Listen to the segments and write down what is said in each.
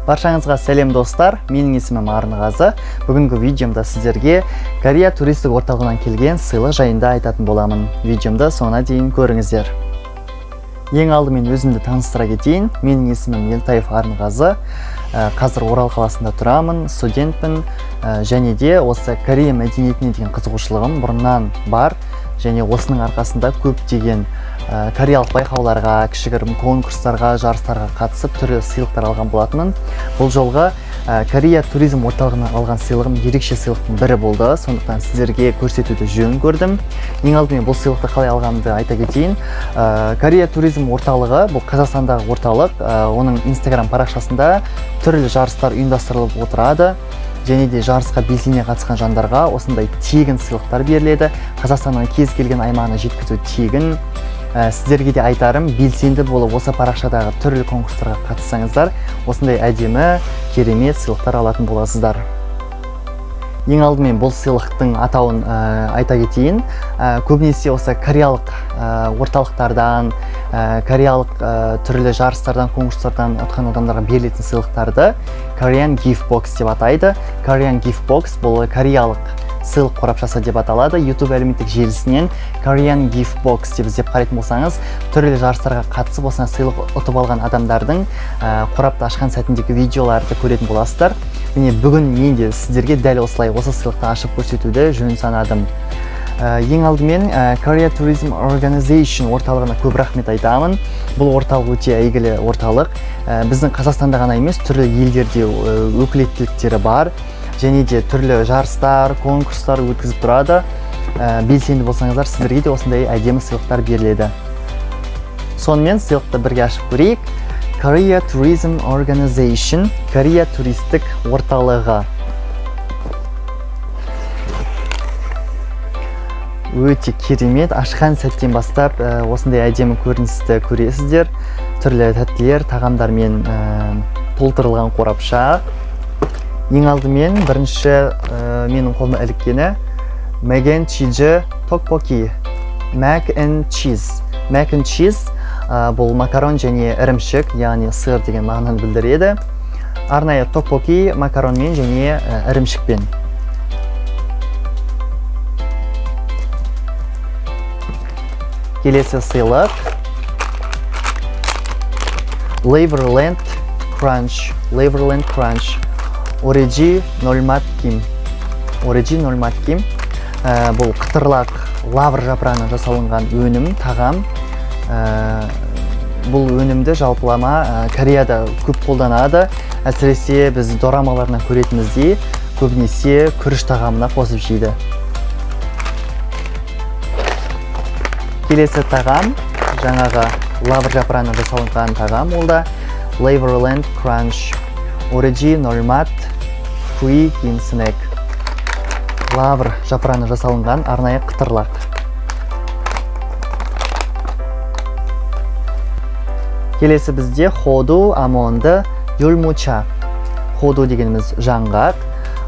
Баршаңызға сәлем достар, менің есімім Арынғазы. Бүгінгі видеомда сіздерге Корея туристік орталығынан келген сыйлық жайында айтатын боламын. Видеомды соңына дейін көріңіздер. Ең алдымен өзімді таныстыра кетейін. Менің есімім Елтаев Арынғазы. Қазір Орал қаласында тұрамын, студентпін. Және де осы Корея мәдениетіне деген қызығушылығым бұрыннан бар. Және осының арқасында көптеген кореялық байқауларға, кішігірім конкурстарға, жарыстарға қатысып түрлі сыйлықтар алған болатынмын. Бұл жолғы Корея туризм орталығынан алған сыйлығым ерекше сыйлықтың бірі болды. Сондықтан сіздерге көрсетуді жөн көрдім. Ең алдымен бұл сыйлықты қалай алғанымды айта кетейін. Корея туризм орталығы бұл Қазақстандағы орталық. Оның Инстаграм парақшасында түрлі жарыстар ұйымдастырылып отырады. Және де жарысқа белсене қатысқан жандарға осындай тегін сыйлықтар беріледі. Қазақстанның кез келген аймағына жеткізу тегін. Сіздерге де айтарым, белсенді болып осы парақшадағы түрлі конкурстарға қатыссаңыздар, осындай әдемі, керемет сыйлықтар алатын боласыздар. Ең алдымен бұл сыйлықтың атауын айта кетейін. Көбінесе осы кореялық орталықтардан, кореялық түрлі жарыстардан, конкурстардан ұтқан адамдарға берілетін сыйлықтарды Korean Gift Box деп атайды. Korean Gift Box бұл кореялық сыйлық қорапшасы деп аталады. YouTube әлеуметтік желісінен Korean Gift Box деп іздеп қарайтын болсаңыз, түрлі жарыстарға қатысып осындай сыйлық ұтып алған адамдардың қорапты ашқан сәтіндегі видеоларды көретін боласыздар. Міне бүгін мен де сіздерге дәл осылай осы сыйлықты ашып көрсетуді жөн санадым. Ең алдымен Korea Tourism Organization орталығына көп рахмет айтамын. Бұл орталық өте әйгілі орталық. Біздің Қазақстанда ғана емес, түрлі елдерде өкілеттіліктері бар. Және де түрлі жарыстар, конкурстар өткізіп тұрады. Белсенді болсаңыздар, сіздерге де осындай әдемі сыйлықтар беріледі. Сонымен сыйлықты бірге ашып көрейік. Korea Tourism Organization, Корея туристік орталығы. Өте керемет, ашқан сәттен бастап осындай әдемі көріністі көресіздер. Түрлі тәттілер, тағамдармен толтырылған қорапша. Ең алдымен бірінші менің қолыма іліккені Mac and Cheese токпоки. Mac and Cheese. Mac and Cheese бұл макарон және ірімшік, яғни сыр деген мағынаны білдіреді. Арнайы токпоки макаронмен және ірімшікпен. Келесі сыйлық Laverland Crunch. Laverland Crunch. Origi Nolmat Kim. Origi Nolmat Kim. Бұл қытырлақ лавр жапырағынан жасалынған өнім, тағам. Бұл өнімді жалпылама Кореяда көп қолданады. Әсіресе біз дорамаларынан көретініміздей, көбінесе күріш тағамына қосып жейді. Келесі тағам, жаңағы лавр жапырағынан жасалынған тағам, ол да Laverland Crunch. Origi Nolmat Kui Kim Snack. Лавр жапырағынан жасалынған арнайы қытырлақ. Келесі бізде Ходу Амонды Юлмуча. Ходу дегеніміз жаңғақ,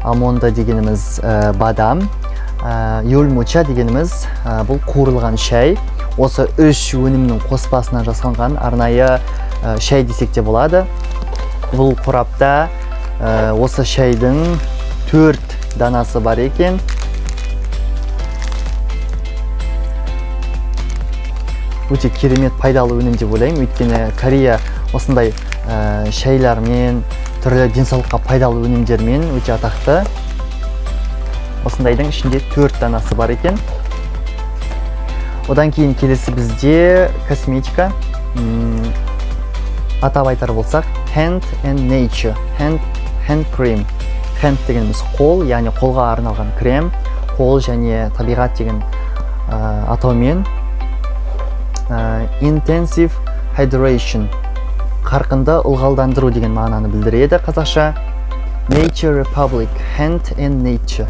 Амонды дегеніміз бадам, Юлмуча дегеніміз бұл қуырылған шай. Осы үш өнімнің қоспасынан жасалынған арнайы шай десек те болады. Бұл қорапта осы шайдың 4 данасы бар екен. Өте керемет пайдалы өнім деп ойлаймын, өйткені Корея осындай шайлармен, түрлі денсаулыққа пайдалы өнімдермен өте атақты. Осындайдың ішінде 4 данасы бар екен. Одан кейін келесі бізде косметика. Атап айтар болсақ, Hand and Nature, hand cream. Hand дегеніміз қол, яғни қолға арналған крем, қол және табиғат деген атаумен. Intensive hydration, қарқынды ылғалдандыру деген мағынаны білдіреді қазақша. Nature Republic, Hand and Nature.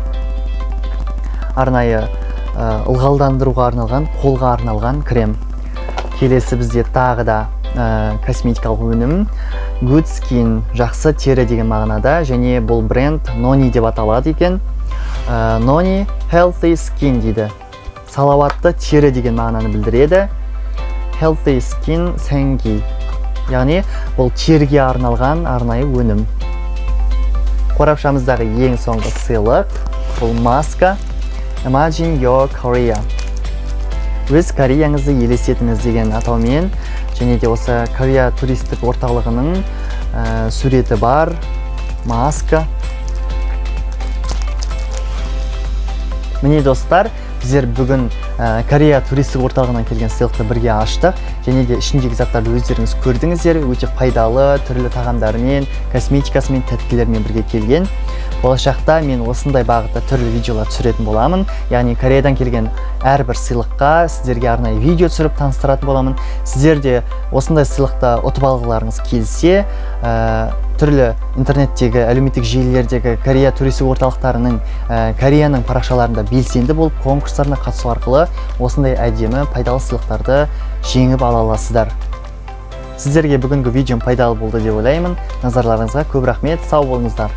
Арнайы ылғалдандыруға арналған, қолға арналған крем. Келесі бізде тағы да косметикалық өнім Good Skin, жақсы тері деген мағынада, және бұл бренд Noni деп аталады екен. Noni Healthy Skin дейді. Салауатты тері деген мағынаны білдіреді. Healthy Skin Sengi, яғни бұл теріге арналған арнайы өнім. Қорапшамыздағы ең соңғы сыйлық бұл маска Imagine Your Korea. Өз Кореяңызды елестетіңіз деген атаумен және де осы Корея туристік орталығының суреті бар маска. Міне достар, біздер бүгін Корея туристік орталығынан келген сыйлықты бірге аштық және де ішіндегі заттарды өздеріңіз көрдіңіздер. Өте пайдалы түрлі тағамдарымен, косметикасымен, тәттілермен бірге келген. Болашақта мен осындай бағытта түрлі видеолар түсіретін боламын. Яғни Кореядан келген әрбір сыйлыққа сіздерге арнайы видео түсіріп таныстыратын боламын. Сіздер де осындай сыйлықты ұтып алғыларыңыз келсе, түрлі интернеттегі, әлеуметтік желілердегі Корея туристік орталықтарының, Кореяның парақшаларында белсенді болып, конкурстарына қатысу арқылы осындай әдемі пайдалы сыйлықтарды жеңіп ала аласыздар. Сіздерге бүгінгі видеом пайдалы болды деп ойлаймын. Назарларыңызға көп рахмет, сау болыңыздар.